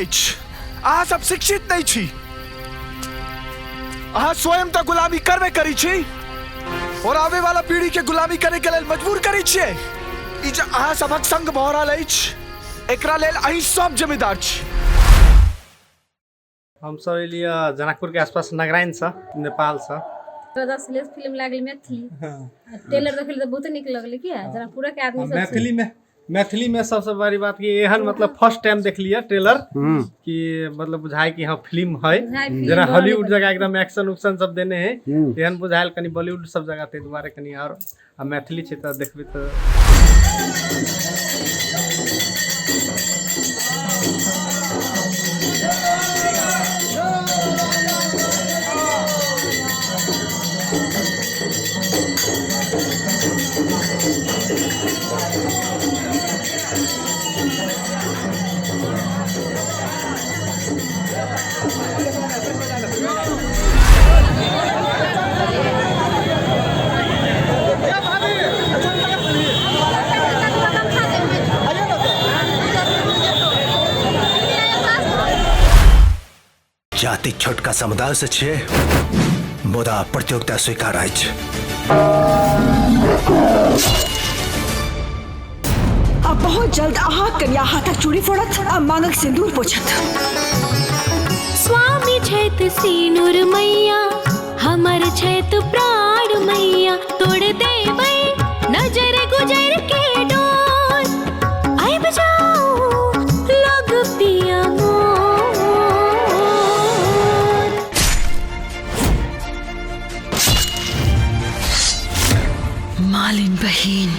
अछि। अहाँ सब शिक्षित नहि छी। अहाँ स्वयं तऽ गुलामी करबे करै छी और आवे वाला पीढ़ी के गुलामी करे के लेल मजबूर करै छियै। ई जे अहाँ सभक संग भऽ रहल अछि, एकरा लेल अहीं सब जिम्मेदार छी। हमसब एलियै जनकपुरके आसपास नगराइनसँ, नेपालसँ। राजा सलेश फिल्म लागल मैथिली ट्रेलर देखल तऽ बहुत नीक लगलै। किया जनकपुरक आदमी सब मैथिलीमे, मैथिलीमे सबसँ बड़ी बात कि एहन मतलब फर्स्ट टाइम देखलियै ट्रेलर कि मतलब बुझाइ कि हाँ फिल्म है, जेना हॉलीवुड जगह एकदम एक्शन उक्शन सब देने है, एहन बुझायल कनि बॉलीवुड सब जगह, ताहि दुआरे कनि आओर आ मैथिली छै तऽ देखबै तऽ। जाति छोटका समुदाय से छियै, मुदा प्रतियोगिता स्वीकार अछि। अब बहुत जल्द अहाँ कन्या हाथक चूड़ी फोड़त आ मांगक सिंदूर पोछत। स्वामी छैत सिनुर मैया, हमर छैत प्राण मैया, तोड़ देबै नजर गुजर के डोर, आबि जाउ लग पिया मोर। मालिन बहिन।